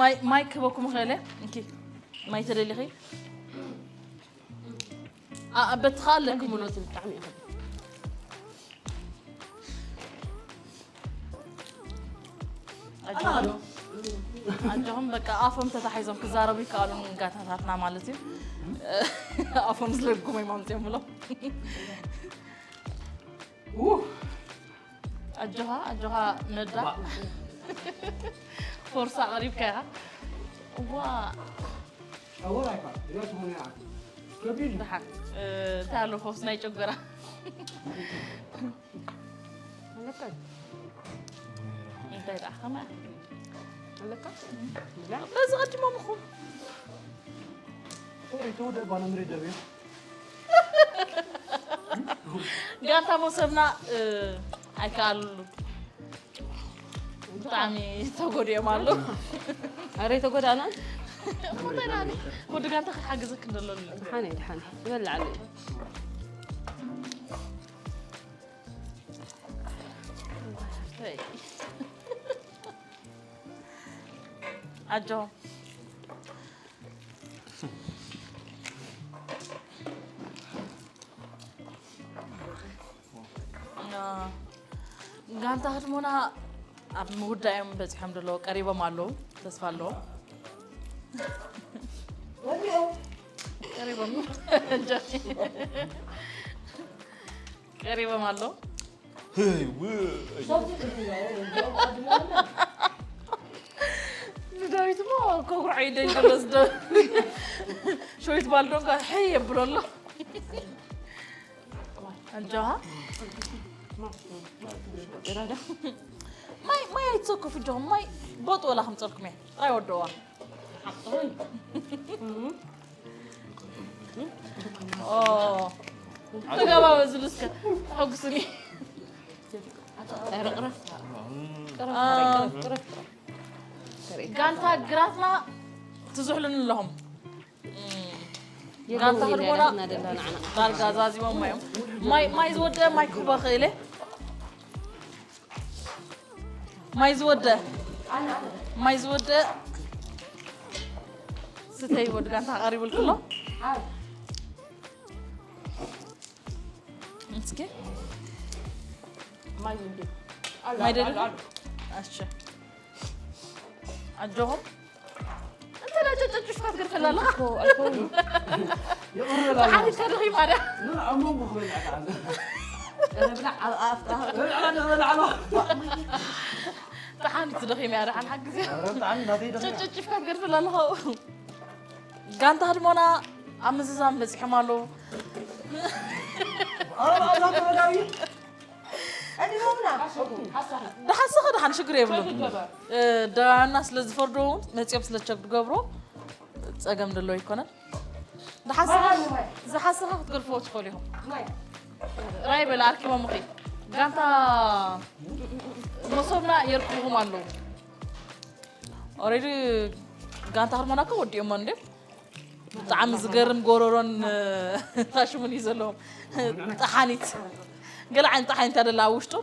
ማይ ማይ ክበኩም ኸለ እንኪ ማይ ተደሊኺ ኣ በትኻ ኣለኩም ሎ ብጣዕሚ ይኸ ኣጆኹም በቃ ኣፎም ተታሒዞም ክዛረቡ ይከኣሉ ጋታታትና ማለት እዩ። ኣፎም ስለጉመይ ማምፅኦም ብሎ ኣጆኻ ኣጆኻ ነዳ ፎርሳ ቀሪብካ ኢኻ። ዋ ኣወራይካ ድረስ ሆነ ከቢድ ደሓን እንታይ ኣሎ ፎርስ ናይ ጨጎራ ኣለካ እንታይ ደኣ ከማ ኣለካ በዚ ቀድሞም እኹም ተወደ ባለ ምሪ ደብዮ ጋንታ መውሰብና ኣይከኣልሉ ብጣዕሚ ተጎዲኦም ኣለዉ ኣረ ተጎዳና ወዲ ጋንታ ክሓግዘክ እንደሎ ድሓነ ድሓነ ዝበልዓሉ ኣጆ ጋንታ ህድሞና ኣብ ምውዳእ እዮም በፂሖም ዘለዉ ቀሪቦም ኣለዉ ተስፋ ኣለዎ ቀሪቦም ቀሪቦም ኣለዉ ንዳዊት ሞ ከጉርዓዩ ደንገሎ ዝደ ሸዊት ባልዶንካ ሕይ የብሎ ኣሎ ኣጆኻ ማይ ማይ ኣይትሰኩፍ እጆኹም ማይ ቦጥ ወላ ከምፀልኩም እየ ጥራይ ወደዋ ተጋባበዝሉ እስከ ተሐጉስኒ ጋንታ ግራትና ትዝሕሉኒ ኣለኹም ጋንታ ህድሞና ዳርጋ ዛዚሞም እዮም ማይ ዝወደ ማይ ክህቦ ክእል ማይ ዝወደ ማይ ዝወደ ስተይ ወዲ ጋንታ ቀሪቡልክሎ እስኪ ማይ ደልኩ ኣጆኹም እንተ ጨጨጭሽካ ትገድፈላ ኣለኻ ሓሪፍካ ደኺማ ድያ ኣብ መንጎ ክበልዕ ተሓሪፍ ትደኺም እያ ደሓን ሓግዚ ጭጭጭፍካ ትገድፍላ ኣለኻ ጋንታ ህድሞና ኣብ ምዝዛም በፂሖም ኣለዉ ድሓስኻ ድሓን ሽግር የብሉ ደባና ስለ ዝፈርዶ እውን መፂኦም ስለ ቸክ ድገብሮ ፀገም ደሎ ይኮነን ዝሓስኻ ክትገድፍዎ ትኽእሉ ኢኹም ራይ በለ ኣርኪቦም ኺ ጋንታ መሶብና የርክብኹም ኣለዉ ኦሬዲ ጋንታ ክርመና ከ ወዲኦሞ እንዴ ብጣዕሚ ዝገርም ጎረሮን ታሽሙን እዩ ዘለዎም ጠሓኒት ገለ ዓይነት ጠሓኒት ኣደላ ውሽጡ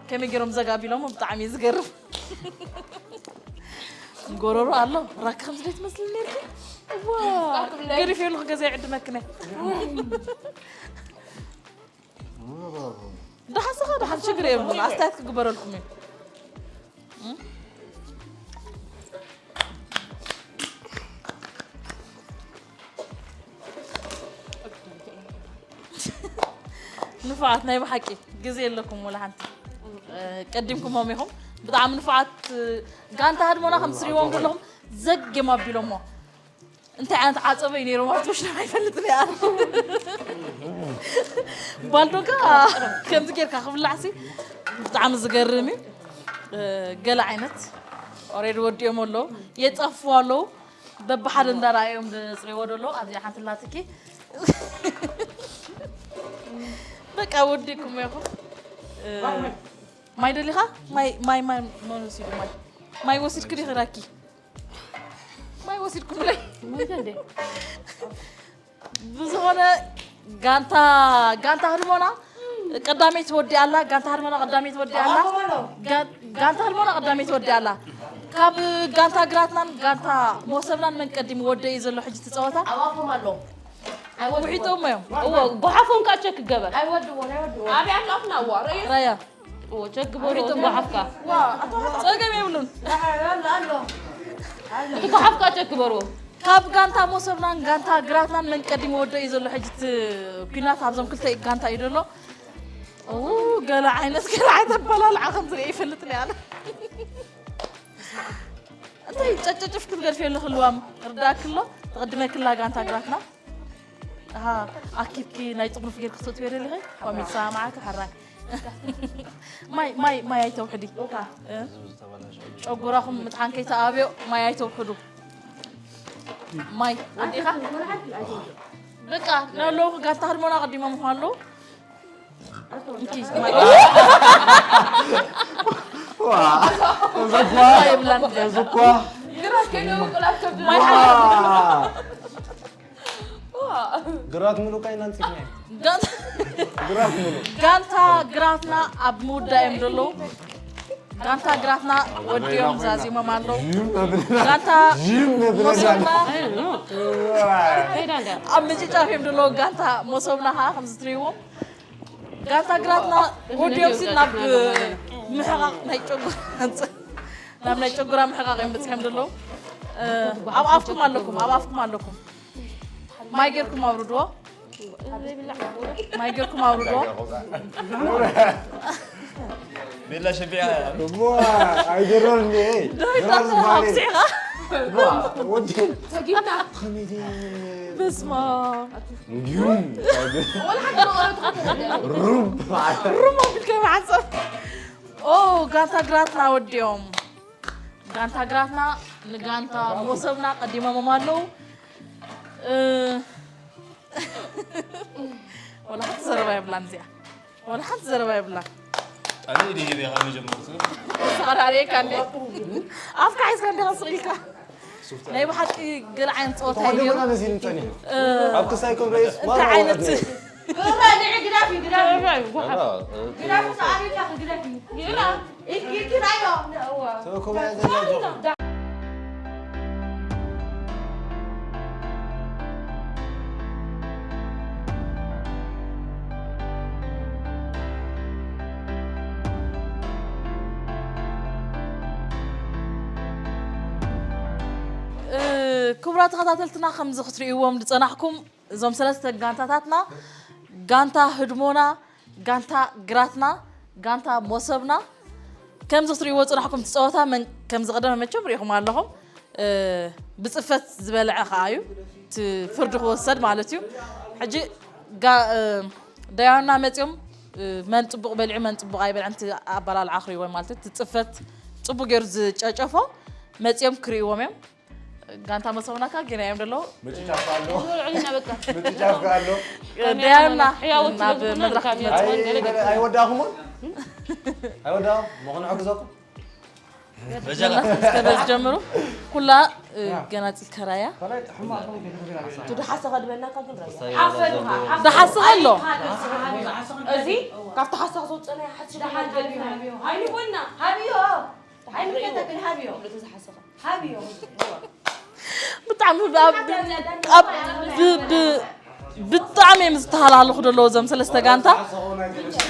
ከመይ ገይሮም ዘጋቢሎሞ ብጣዕሚ እዩ ዝገርም ጎረሮ ኣሎ ራኪ ከምዚ ደይ ትመስል ነርኪ ገሪፍ የሉ ክገዛ ይዕድመክነ ደሓስኻ ደሓን ሽግር የብሉ ኣስተያየት ክግበረልኩም እዩ ንፋዓት ናይ ብሓቂ ግዜ የለኩም ወላ ሓንቲ ቀዲምኩሞም ኢኹም ብጣዕሚ ንፋዓት ጋንታ ሃድሞና ከም ትስሪዎም ዘለኹም ዘጌም ኣቢሎሞ እንታይ ዓይነት ዓፀበ እዩ ነይሮም ኣብቲ ውሽጢ ኣይፈልጥን እያ ባልዶካ ከምዚ ጌርካ ክብላዕሲ ብጣዕሚ ዝገርም እዩ ገለ ዓይነት ኦሬዲ ወዲኦም ኣለዉ የፃፍፉ ኣለዉ በብሓደ እንዳረኣዮም ዝፅሪዎ ደሎ ኣብዚኣ ሓንቲ ላትኪ በቃ ወዲኩም ኢኹም ማይ ደሊኻ ማይ ማይ ማይ መን ወሲዱ ማይ ማይ ወሲድክ ዲኺ ራኪ ማይ ወሲድኩምለይ ብዝኾነ ጋንታ ጋንታ ህድሞና ቀዳመይቲ ወዲኣ ኣላ ጋንታ ህድሞና ቀዳመይቲ ወዲኣ ኣላ ጋንታ ህድሞና ቀዳመይቲ ወዲኣ ኣላ ካብ ጋንታ ግራትናን ጋንታ ሞሰብናን መን ቀዲሙ ወደ እዩ ዘሎ ሕጂ እቲ ጸወታ? ኣብ ኣፎም ኣሎ። ውሒጦሞ እዮም። እዎ፣ ጎሓፎም ከዓ ቸክ ገበር። ኣብያ ኣፍና እዋ ረየ ራያ እዎ፣ ቸክ ግበሩ እቲ ጎሓፍካ። ጸገም የብሉን። እቲ ጎሓፍካ ቸክ ግበሩ። ካብ ጋንታ ሞሰብናን ጋንታ ግራትናን መን ቀዲሙ ወደ እዩ ዘሎ ሕጂ እቲ ኲናት ኣብዞም ክልተ ጋንታ እዩ ዘሎ። ኡ፣ ገለ ዓይነት ገለ ዓይነት ኣበላልዓ ከም ዝርኢ ይፈልጥ ነው ያለ። እንታይ ጨጨጭፍ ክትገድፊ የለ ክልዋም ርዳክሎ ተቐድመክላ ጋንታ ግራትና። ኣሃ፣ ኣኪብኪ ናይ ጥርኑፍ ጌርክ ክትወጥዮ ደሊኺ? ኮሚት ሰማዓክ ሓራይ። ማይ ማይ ማይ ኣይተውሕዲ። እ? ጨጉራኹም ምጥሓን ከይተኣብዮ ማይ ኣይተውሕዱ። ማይ ወዲኻ? በቃ ናለዉ ጋንታ ህድሞና ቀዲሞም ኣለዉ። ግራት ምሉእ ካይና ንጽግና ግራት ምሉእ ጋንታ ግራትና ኣብ ምውዳእ እዮም ዘለዉ። ጋንታ ግራትና ወዲኦም ዛዚሞም ኣለዉ። ጋንታ ሞሰብና ኣብ ምጭጫፍ እዮም ዘለዉ። ጋንታ ሞሰብና ከዓ ከምዚ ትሪእዎም ጋንታ ግራትና ወዲኦም ሲ ናብ ምሕቓቕ ናይ ጨጉራ ናብ ናይ ጨጉራ ምሕቓቕ እዮም በፂሖም ዘለዉ። ኣብ ኣፍኩም ኣለኩም፣ ኣብ ኣፍኩም ኣለኩም። ማይ ጌርኩም ኣውርድዎ። ማይ ጌርኩም ኣውርድዎ። ቤላ ሸቢዓ እሞ ኣይገረርኒ። ገረር ዝበሃል ኣውፅዕኻ ወዲ በስማ እንዲሁም ሩም ኣቢልካ መዓፀብ። ኦ ጋንታ ግራትና ወዲኦም ጋንታ ግራትና ንጋንታ ሞሰብና ቀዲሞሞም ኣለዉ። እ፣ ወላ ሓንቲ ዘረባ የብላን እዚኣ። ወላ ሓንቲ ዘረባ የብላን። ኣነ ኢደ ሂበ ካብ መጀመርቱ ሰራሪካ እንዴ ኣፍካ ሒዝካ እንዴ ስቕ ኢልካ ናይ ብሓቂ ገለ ዓይነት ፀወታ እዩ ነይሩ። ወደና መሲሉ ጸኒሑ ኣብ ክሳይ ከም ርእስ እንታይ ዓይነት ክቡራት ተኸታተልትና ከምዚ ክትርእይዎም ዝጸናሕኩም እዞም ሰለስተ ጋንታታትና ጋንታ ህድሞና ጋንታ ግራትና ጋንታ ሞሰብና ከምዚ ክትርእይዎ ዝጸናሕኩም እቲ ጸወታ መን ከም ዝቐደመ መቸም ርኢኹም ኣለኹም። ብጽፈት ዝበልዐ ከኣ እዩ እቲ ፍርዲ ክወሰድ ማለት እዩ። ሕጂ ዳያኑና መጺኦም መን ጽቡቕ በሊዑ መን ጽቡቕ ኣይበልዐን እቲ ኣበላልዓ ክርእይዎ ማለት እዩ። እቲ ጽፈት ጽቡቕ ገይሩ ዝጨጨፎ መጺኦም ክርእይዎም እዮም። ጋንታ መሰብና ካ ጌና እዮም ደለዉ። ምጭጫፍ ኣሎ። ልዑልና በቃ ምጭጫፍ ኣሎ። ደያና ሕያወት ናብ ስለዝኾነ መድረኽ ካሜራ መጽእ ትኾን ገለ ገለ ኣይወዳእኹሞን? ኣይወዳእኹም? መኾን ሕግዘኩም? በጃላ ስለ ዝጀምሩ ኩላ ገናጺል ከራያ ካልኣይ ሕማቕ ከመይ ገይሩ ገና ትዱ ሓሰኻ ድበና ካብ ግን ራያ ደሓስኻ ኣሎ። እዚ ካብቲ ሓሰኻ ዝወፀና ሓስኻ ኣይንኮና ሃብዮ ኣይንከተክን ሃብዮ ዝሓሰኻ ሃብዮ ብጣዕሚ ኣብ ኣብ ብ- ብ- ብጣዕሚ እዮም ዝተሃላለኹ ዘለዉ እዞም ሰለስተ ጋንታ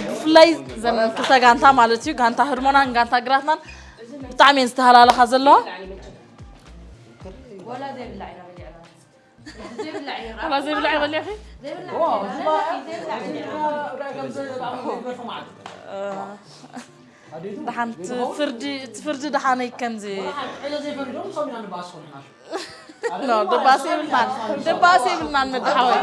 ብፍላይ ዘን ክልተ ጋንታ ማለት እዩ ጋንታ ህድሞናን ጋንታ ግራትናን ብጣዕሚ እየን ዝተሃላለኻ ዘለዋ። ወላ ዘይብላዕ ኢና በሊዕና ወላ ዘይብላዕ በሊዕኺ ደሓን እቲ ፍርዲ እቲ ፍርዲ ደሓነይ ከምዚ ኖ ደባሲ ይብልናን ደባሲ ይብልናን መድሓወይ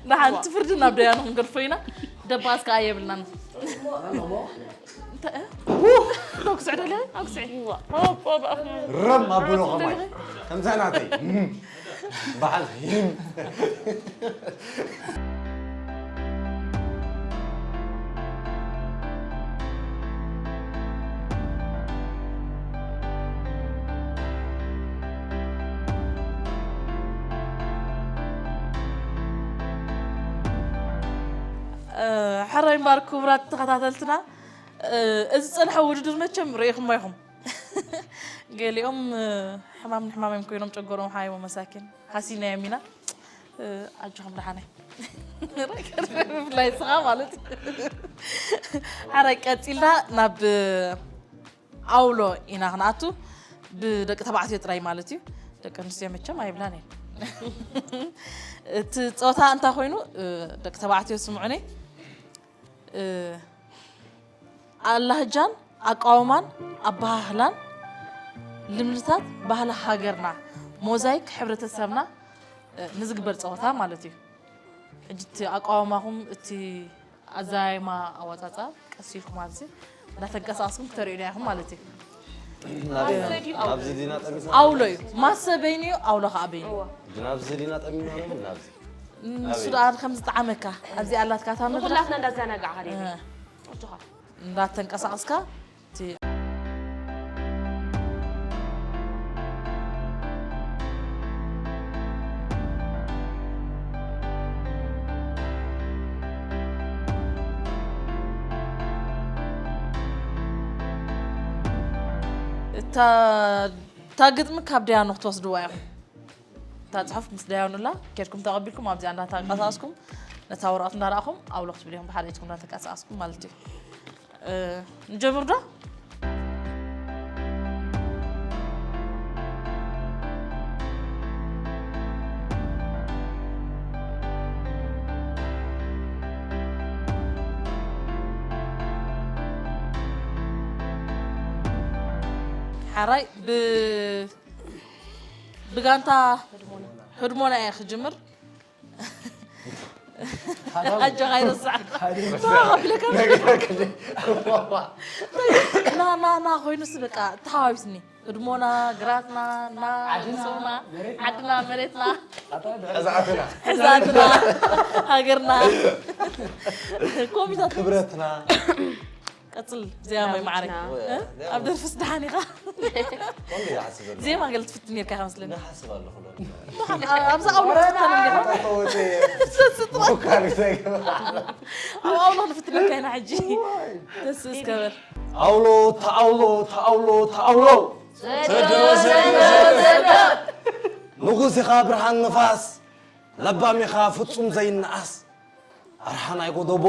ደሓን እቲ ፍርዲ ናብ ደያኑ ክንገድፎ ኢና። ደባስ ከዓ የብልናን። እንታይ እ? ዶ ክስዕዶ ኣለኺ? ኣብ ክስዒ። ረም ኣብሎ ከማይ ከምዛ ናተይ በዓል ሕራይ እምበኣር ክቡራት ተኸታተልትና፣ እዚ ዝጸንሐ ውድድር መቸም ርኢኹሞ ኢኹም። ገሊኦም ሕማም ንሕማም እዮም ኮይኖም ጨጎሮም ሓይቦም መሳኪን፣ ሃሲናዮም ኢና። ኣጆኹም ደሓናይ። ብፍላይ ስኻ ማለት። ሓራይ ቀጺልና ናብ ኣውሎ ኢና ክንኣቱ። ብደቂ ተባዕትዮ ጥራይ ማለት እዩ። ደቂ ኣንስትዮ መቸም ኣይብላን እየን። እቲ ጸወታ እንታይ ኮይኑ፣ ደቂ ተባዕትዮ ስምዑኒ። ኣላህጃን ኣቃውማን ኣበሃህላን ልምድታት ባህሊ ሃገርና፣ ሞዛይክ ሕብረተሰብና፣ ንዝግበር ጸወታ ማለት እዩ። ሕጂ እቲ ኣቃውማኹም፣ እቲ ኣዘያይማ ኣወጻጽኣ ቀስ ኢልኩም ኣብዚ እንዳተንቀሳቐስኩም ክተርእዩና ኢኹም ማለት እዩ። ናበይ? ናብዚ ዲና ጠሚትና? ኣውሎ እዩ። ማሰ በይኑ እዩ፣ ኣውሎ ኸዓ በይኑ። ናብዚ ዲና ጠሚትና ንብል፣ ናብዚ። ንሱ ደኣ ከም ዝጠዓመካ። ኣብዚ ኣላትካ እታ መድረኽ። ንኹላትና እንዳዘናጋዕካ ዲና። እ። እጅኻ። እንዳተንቀሳቐስካ እቲ እታ፣ እታ ግጥሚ ካብ ደያኑ ክትወስድዋ ኢኹም። እታ ጽሑፍ ምስ ደያኑ ኣላ፣ ኬድኩም ተቐቢልኩም ኣብዚኣ እንዳተንቀሳቐስኩም ነታ ወረቐት እንዳረኣኹም ኣውሎ ክትብሉ ኢኹም፣ ብሓደ ኢድኩም እንዳተንቀሳቐስኩም ማለት እዩ። እ፣ ንጀምር ዶ? ሓራይ ብ-፣ ብጋንታ ህድሞና እየ ክጅምር። ኣጆኻ ኣይረሳዕካ። ና፣ ና፣ ና ኮይኑስ በቃ ተሓዋዊስኒ። ህድሞና፣ ግራትና፣ ና፣ ዓድና፣ ርሶና፣ መሬትና። ዓድና፣ መሬትና። ሕዛእትና። ሕዛእትና፣ ሃገርና። ኮሚታት። ክብረትና። ቀጽል፣ ዜማ ማይ ማዕረ። ዳዊትና። እ? ኣብ ደርፍስ ደሓን ኢኻ? ከምዚ ይሓስብ ኣሎ። ዜማ ገለ ትፍትን ነርካ ኢኻ መስለኒ። ንሓስብ ኣለኹ ዶ? ደሓን፣ ኣ-፣ ኣብዛ ኣውሎ ትፍተን እንዲኻ? ተወፀ። ስስጥሮ። ሞካሪ ዘይገባ። ኣብ ኣውሎ ንፍትነካ ኢና ሕጂ። ዋይ። ደስ እስከ በል። ኣውሎ፣ ተኣውሎ፣ ተኣውሎ፣ ተኣውሎ። ሰዶ፣ ሰዶ፣ ሰዶ። ንጉስ ኢኻ ብርሃን ንፋስ፣ ለባም ኢኻ ፍጹም ዘይነኣስ። ኣርሓ ናይ ጎደቦ።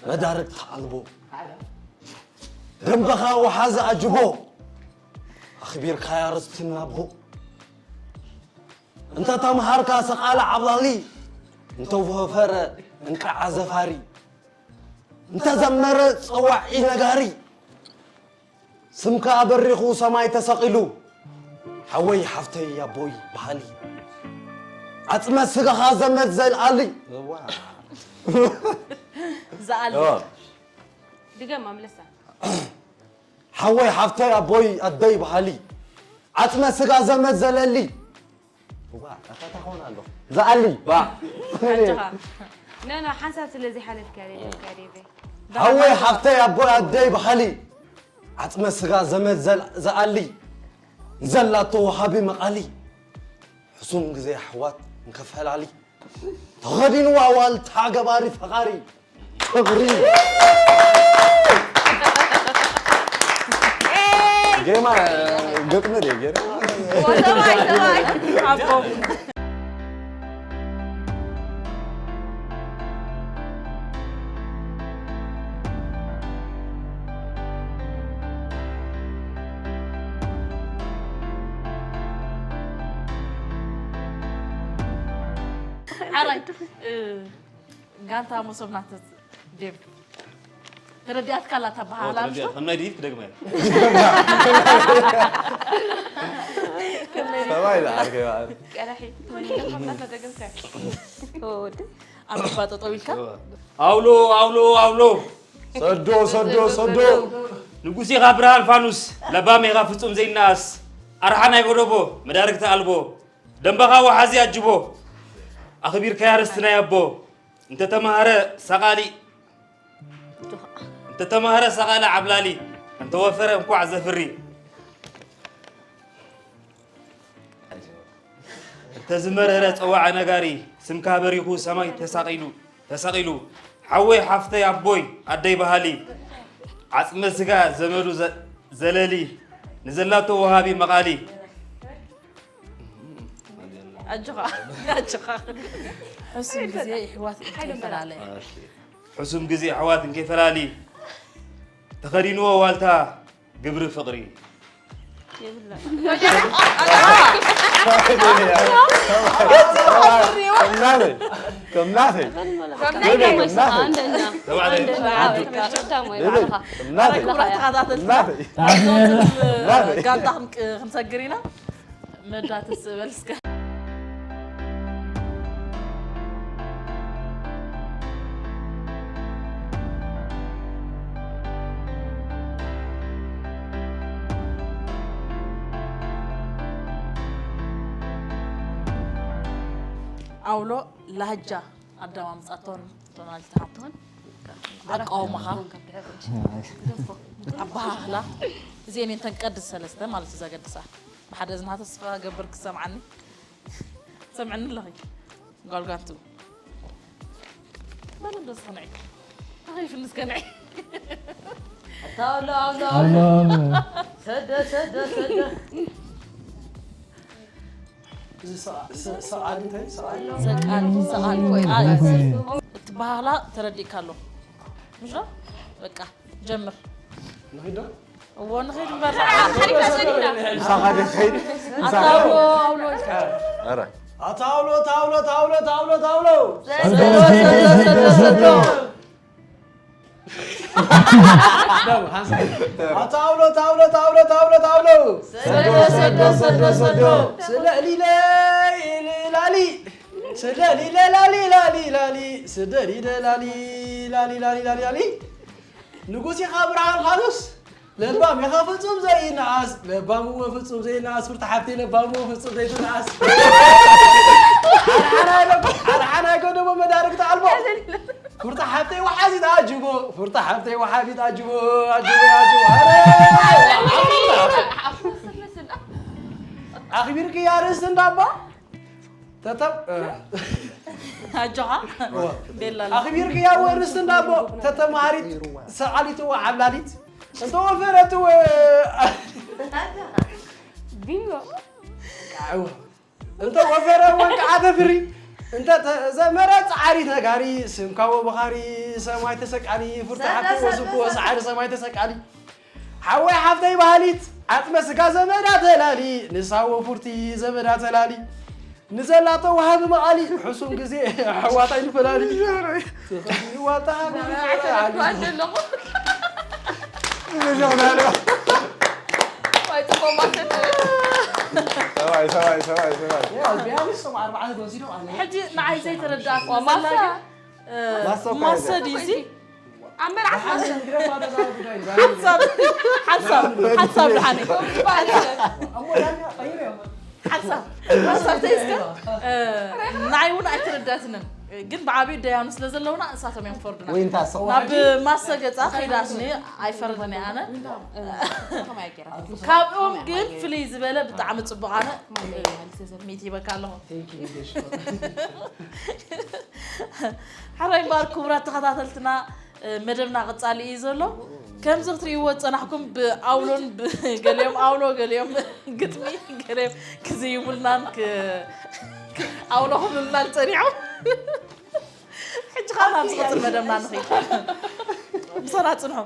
መዳርግቲ ኣልቦ። ደንበኻ ወሓዚ ኣጅቦ። ኣኽቢርካያ ርስቲ ናቦ። እንተ ተምሃርካ ሰቓሊ ዓብላሊ። እንተ ወፈረ እንቃዓ ዘፋሪ። እንተ ዘመረ ጸዋዒ ነጋሪ። ስምካ በሪኹ ሰማይ ተሰቒሉ፣ ሓወይ ሓፍተይ ኣቦይ በሃሊ፣ ዓጽመ ስጋኻ ዘመድ ዘልኣሊ። እዋ። ዝኣሊ። እዋ። ድገማ፣ ምለሳ። ሓወይ ሓፍተይ ኣቦይ ኣደይ በሃሊ፣ ዓጽመ ስጋ ዘመድ ዘለሊ። እዋ፣ ኣታ ታኾን ኣለኹ። ዝኣሊ። ባ። ኣጆኻ። ኖ፣ ኖ፣ ሓንሳብ ስለ ዘይሓለፍካ፣ ሬድዮ፣ ሬድዮ። ሓወይ ሓፍተይ ኣቦይ ኣደይ በሃሊ፣ ዓጽመ ስጋ ዘመድ ዘል-፣ ዝኣሊ፣ ንዘላቶ ወሃቢ መቓሊ፣ ሕሱም ግዜ ኣሕዋት እንከፈላሊ፣ ተኸዲንዋ ዋልታ ገባሪ ፈቓሪ፣ ክብሪ። ጌማ ግጥሚ ድየ ገይረ? ሰብኣይ፣ ሰብኣይ። ኣቦ። ሓራይ፣ እ፣ ጋንታ መሶብ ናተ ዴቭ። ተረዲኣትካ ኣላ እታ ኦ፣ በሃላ፣ ተረዲኣ። ምሽ? ከመይ ድዩ ክደግማ እያ? ከመይ ድዩ? ሰብኣይ ዝዓርከይ በዓል። ቀላሒ። ወዲ። ኣብ ልባ ጠጠው ኢልካ? ኣውሎ፣ ኣውሎ፣ ኣውሎ። ሰዶ፣ ሰዶ፣ ሰዶ። ንጉስ ኢኻ ብርሃን ፋኑስ፣ ለባም ኢኻ ፍጹም ዘይነኣስ። ኣርሓ ናይ ጎደቦ፣ መዳርግቲ ኣልቦ። ደንበኻ ወሓዚ ኣጅቦ። ኣኽቢርካያ ርስቲ ናይ ኣቦ። እንተ ተማህረ ሰቓሊ፣ እንተ ተማህረ ሰቓሊ ዓብላሊ፣ እንተ ወፈረ እንኳዕ ዘፍሪ። እንተ ዝመረረ ጸዋዒ ነጋሪ፣ ስምካ በሪኹ ሰማይ ተሳቒሉ። ተሰቒሉ ሓወይ ሓፍተይ ኣቦይ ኣደይ በሃሊ ዓጽመ ስጋ ዘመዱ ዘ- ዘለሊ ንዘላቶ ወሃቢ መቓሊ ኣጆኻ ኣጆኻ ሕሱም ግዜ ይሕዋት እንከይፈላለ ሕሱም ግዜ ኣሕዋት እንከይፈላሊ ተኸዲንዎ ዋልታ ግብሪ ፍቕሪ የብላ ከምናተይ ከምናተይ ከምናይ ናይ ሞይስኻ እንደኛ ተባዕታይ እንደኛ በቃ ቀዳም ወይ ባዕልኻ ከምናተይ ክቡራት ተኸታተልትና ከምናተይ ዞትም ናተይ። ጋንታ ክን- ክንሰግር ኢና መዳተስ በል እስከ ኣውሎ ላህጃ ኣዳማምፃ ቶን ዶናልድ ትራምፕ ኣቃውማኻ ኣባሃህላ እዚአን እየን ተን ቀድስ ሰለስተ ማለት እዩ ዘገድሳ ብሓደ እዝና ተስፋ ገብር ክሰምዓኒ ሰምዕኒ ኣለኺ ጓልጓንቱ በለ ዶ ስኽንዒ ኣኺፍንስ ከንዒ ኣታውሎ ኣውሎ ኣውሎ ሰደ ሰደ ሰደ እዚ ሰ- ሰ- ሰዓሊ እንታይ ሰዓሊ ሰቃል ሰቃል ወይ ቃል ቃል። እቲ ባህላ ተረዲእካ ኣሎ ምሽ ዶ በቃ ጀምር ንኺዶ እዎ ንኸይድ እምበር ምሳኻ ዶ ይኸይድ ኣታውሎ ኣውሎ ኢልካ ኧረ ኣታውሎ ታውሎ ታውሎ ታውሎ ታውሎ ሰዶ ሰዶ ሰዶ ሰዶ ኣታውሎ ታውሎ ታውሎ ታውሎ ታውሎ ሰዶ ሰዶ ሰዶ ሰዶ ስለሊለ ላሊ ስለሊለ ላሊ ላሊ ላሊ ስለሊለ ላሊ ላሊ ላሊ ላሊ ላሊ ንጉስ ኢኻ ብርሃን ኻሉስ ለባም ኢኻ ፍጹም ዘይነኣስ ለባም እወ ፍጹም ዘይነኣስ ፍርታ ሓብተይ ለባም እወ ፍጹም ዘይትነኣስ ሓርሓናይ ጎደቦ መዳርግቲ ኣልቦ ፍርታ ሓብተይ ወሓዚት ኣጅቦ ፍርታ ሓብተይ ወሓዚት ኣጅቦ ኣጅቦ ኣጅቦ ኣረ ኣኽቢርክያ ርእሲ እንዳባ ተተብ ኣጆኻ ቤላ ኣኽቢርክያ ወርስ እንዳቦ ተተምሃሪት ሰዓሊት ወዓብላሊት እንተወፈረት ወ ቢንጎ እንተ ወፈረ ወንቃዓ ተፍሪ እንተ ዘመረ ጻዕሪ ነጋሪ ስምካዎ በኻሪ ሰማይ ተሰቃሊ ፍርታ ሓፍቲ ወስብዎ ሰዓሪ ሰማይ ተሰቃሊ ሓወይ ሓፍተይ ባህሊት ዓጽመ ስጋ ዘመዳ ተላሊ ንሳዎ ፉርቲ ዘመዳ ተላሊ ንዘላቶ ወሃቢ መቓሊ ሕሱም ግዜ ኣሕዋት ኣይንፈላሊ ዋታ ሃቢ ኣለኹ ወይ ጽቡቕ ማሰብ ሰብኣይ ሰብኣይ ሰብኣይ ሰብኣይ ቢያንስ ሶም ኣርባዕተ ወሲዶም ኣለ ሕጂ ንዓይ ዘይተረዳእኩ ማሳ ዘላ ግን እ፣ ማሰብ ማሰ ካይደ። ድዩ እዚ ሓሰብ ግረፋ ደዛ ጉዳይ ሓሳብ ሓሳብ ሓሳብ ድሓኒ እሞ ዳኛ ቀይር እዮም ሓሳብ ሓሳብ ተይስከ ንዓይ እውን ኣይተረዳትንን ግን ብዓብዩ ደያኑ ስለ ዘለውና ንሳቶም እዮም ፈርዱና ወይ እንታይ ሰው ናብ ማሰ ገፃ ከይዳትኒ ኣይፈርድን እየ ኣነ ካብኦም ግን ፍልይ ዝበለ ብጣዕሚ ፅቡቕ ኣነ ሚት ይበካ ኣለኹ ሓራይ እምበኣር ክቡራት ተኸታተልትና መደብና ቅፃሊ እዩ ዘሎ ከምዚ ክትርእይዎ ዝፀናሕኩም ብኣውሎን ገሊኦም ኣውሎ ገሊኦም ግጥሚ ገሊኦም ክዝይሙልናን ኣውሎ ክብሉልናን ፀኒሖም ሕጂ ከዓ ናብ ዝቕፅል መደብና ንኽእል ምሳና ፅንሑ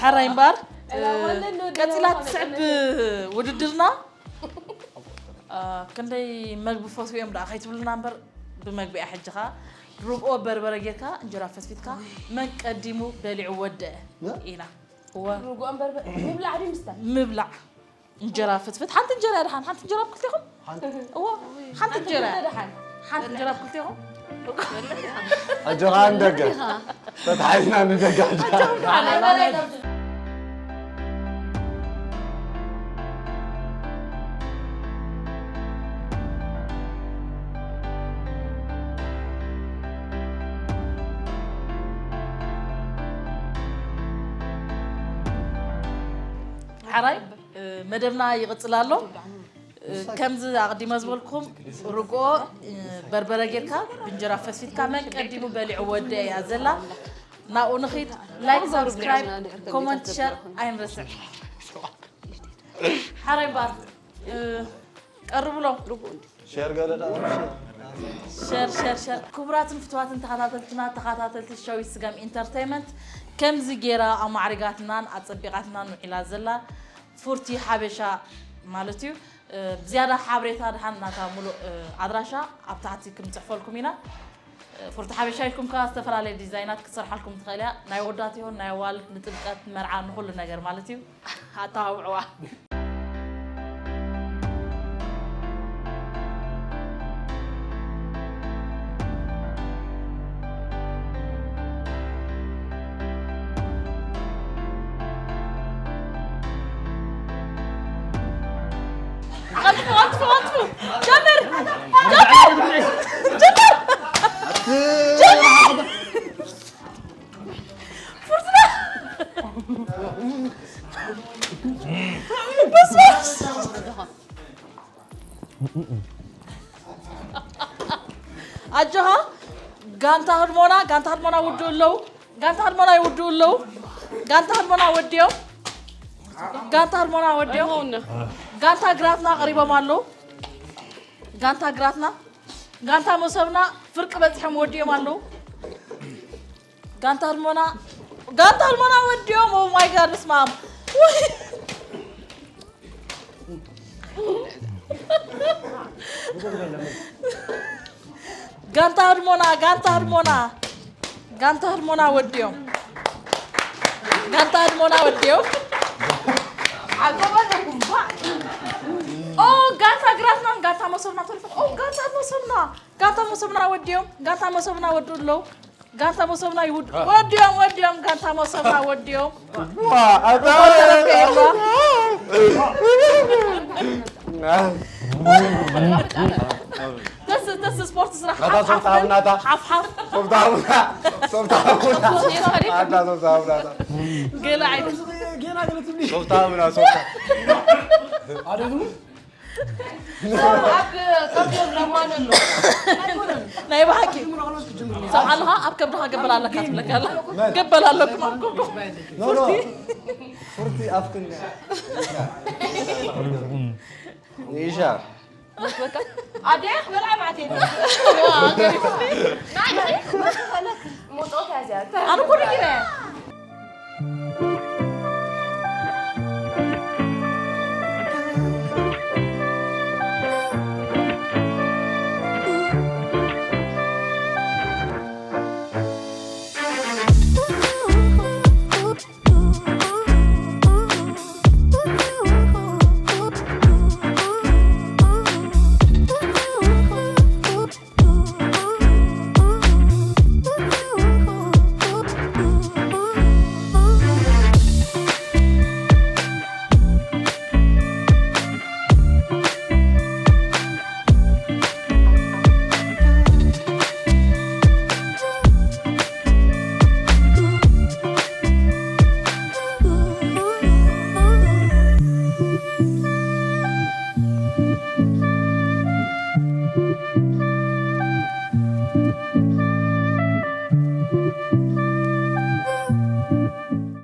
ሓራይ እምበኣር ቀፂላ ትስዕብ ውድድርና ክንደይ መግቢ ፈትዎም ደኣ ከይትብሉና እምበር ብመግቢ እያ ሕጂ ኸዓ ርግኦ በርበረ ጌርካ እንጀራ ፈትፊትካ መን ቀዲሙ በሊዑ ወደአ ኢና እወ ርግኦ በርበረ ምብላዕ ድዩ ምስታይ ምብላዕ እንጀራ ፍትፍት ሓንቲ እንጀራ ድሓን ሓንቲ እንጀራ ብክልቴኹም እዎ ሓንቲ እንጀራ ሓንቲ እንጀራ ብክልቴኹም ኣጆኻ ንደገ ፈትሓይና ንደገ ሓራይ መደብና ይቕጽል ኣሎ። ከምዚ ኣቕዲመ ዝበልኩም ርግኦ በርበረ ጌርካ ብእንጀራ ፈስፊትካ መን ቀዲሙ በሊዑ ወደ እያ ዘላ። ናብኡ ንኺድ። ላይክ፣ ሳብስክራይብ፣ ኮመንት፣ ሸር ኣይንረስዕ። ሓራይ እምበኣር ቀርብሎም። ሸር ገለ ደኣ ሸር ሸር ሸር። ክቡራትን ፍትዋትን ተኸታተልትና፣ ተኸታተልቲ ሸዊት ስገም ኢንተርቴይመንት፣ ከምዚ ጌራ ኣማዕሪጋትናን ኣጸቢቓትናን ውዒላ ዘላ ፉርቲ ሓበሻ ማለት እዩ። ብዝያዳ ሓበሬታ ድሓን ናታ ሙሉእ ኣድራሻ ኣብ ታሕቲ ክንጽሕፈልኩም ኢና። ፉርቲ ሓበሻ ኢልኩም ከኣ ዝተፈላለየ ዲዛይናት ክትሰርሓልኩም ትኽእል እያ። ናይ ወዳት ይኹን ናይ ኣዋልድ፣ ንጥምቀት፣ ንመርዓ፣ ንኹሉ ነገር ማለት እዩ። ኣተባብዕዋ። ቀልጥፉ ቀልጥፉ ቀልጥፉ። ጀምር ጀምር ጀምር ጀምር። ፉርቱና። በስመ ኣጆኻ። ጋንታ ህድሞና፣ ጋንታ ህድሞና ውድኡ ኣለዉ። ጋንታ ህድሞና ይውድኡ ኣለዉ። ጋንታ ህድሞና ወዲኦም። ጋንታ ህድሞና ወዲኦም። ጋንታ ግራትና ቀሪቦም ኣለዉ። ጋንታ ግራትና፣ ጋንታ መሶብና ፍርቂ በጺሖም ወዲኦም ኣለዉ። ጋንታ ህድሞና፣ ጋንታ ህድሞና ወዲኦም። Oh my God፣ ስማም። ጋንታ ህድሞና፣ ጋንታ ህድሞና፣ ጋንታ ህድሞና ወዲኦም። ጋንታ ህድሞና ወዲኦም። ዓገባ ኣለኩም፣ ባ። ኦ፣ ጋንታ ግራትና፣ ጋንታ መሶብና ተሪፎም። ኦ፣ ጋንታ መሶብና፣ ጋንታ መሶብና ወዲኦም። ጋንታ መሶብና ወዱ ኣለዉ። ጋንታ መሶብና ይውድ-፣ ወዲኦም፣ ወዲኦም፣ ጋንታ መሶብና ወዲኦም። ዋ፣ ኣታ- እንኳን ተረፈ ኤርትራ። ተስ-፣ ተስ-፣ ስፖርት ስራሕ። ናታ ሓፍ፣ ሶፍት ሓፍ፣ ሃብ ናታ። ሓፍ፣ ሓፍ። ሶፍት ሃብ ናታ። ሶፍት ሃብ ናታ። ኣታ ሶፍት ሃብ ናታ። ገለ ዓይነት። ሶፍት ሃብ ናታ፣ ሶፍት ሃብ። ኣብ ከብዶም ለማኖ ኣሎ። ናይ ብሓቂ። ሰምዓ ኣለኻ? ኣብ ከብድኻ ገበል ኣለካ ትብለካ ኣላ። ገበል ኣለኩም ኣብ ከብድኹም። ኖ፣ ኖ። ፉርቲ። ፉርቲ ኣብክን። ኒሻ። ኣደይ ክበልዓ ማዕቴ። ዋ፣ ገሪም። ናይ፣ ናይ፣ መውጽኦ ተያዝያ። ኣነ እኮ ነጊረ።